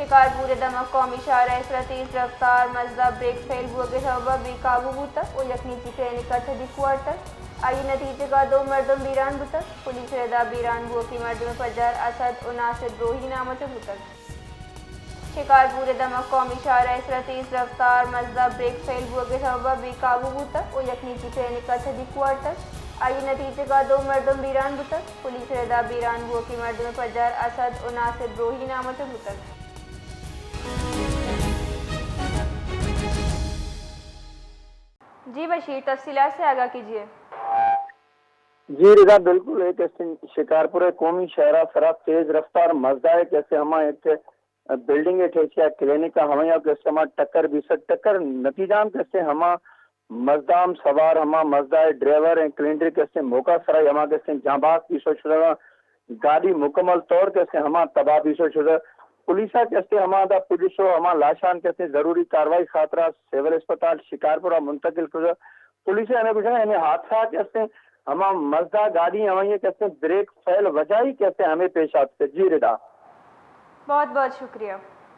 شکارپور ءِ دمگ قومی شاہراہ ءِ سرا تیز رفتار مزدا بریک فیل بوگ ءِ سبب ءَ بے قابو بوتگ ءُ یک نجی کلینک ءَ چدی کوارتگ۔ آئی ءِ نتیجگ ءَ دو مردم بیران بوتگ۔ پولیس ءِ ردا بیران بوھوکیں مردم ءِ پجار اسد ءُ ناصر دروہی نام ءَ چہ بوتگ۔ شکارپور ءِ دمگ قومی شاہراہ ءِ سرا تیز رفتار مزدا بریک فیل بوگ ءِ سبب ءَ بے قابو بوتگ ءُ یک نجی کلینک ءَ چدی کوارتگ۔ آئی ءِ نتیجگ ءَ دو مردم بیران بوتگ۔ پولیس ءِ ردا بیران بوھوکیں مردم ءِ پجار اسد ءُ ناصر دروہی نام ءَ چہ بوتگ۔ جی بشیر، تفصیلات سے آگاہ کیجیے۔ جی رضا، بالکل، ایک ایسے شکارپور ءِ قومی شاہراہ ءِ سرا تیز رفتار مزدا ءِ کیسے ہما ایک بلڈنگ ءِ ٹھیکیا کلینک ءَ ہمایا کیسے ہما ٹکر بیسٹ، ٹکر نتیجہ ہم کیسے ہما مزدا ہم سوار، ہما مزدا ءِ ڈرائیور ءِ کلینڈر کیسے موقع سرا ہما کیسے جانباز بیسٹ شدہ، گاڑی مکمل طور کیسے ہما تباہ بیسٹ شدہ۔ پولیس ءَ کیسے ہما دا پولیس ءَ ہما لاشان کیسے ضروری کاروائی خاطرہ سول اسپتال شکارپور ءَ منتقل کتہ۔ پولیس ءَ ہمے گوشگ ءَ یعنی حادثہ کہ استیں ہما مزدا گاڑی ہمائی کہ استیں بریک فیل وجہ ہی کہ استیں ہمے پیش آتکہ۔ جی ردا۔ بہت بہت شکریہ۔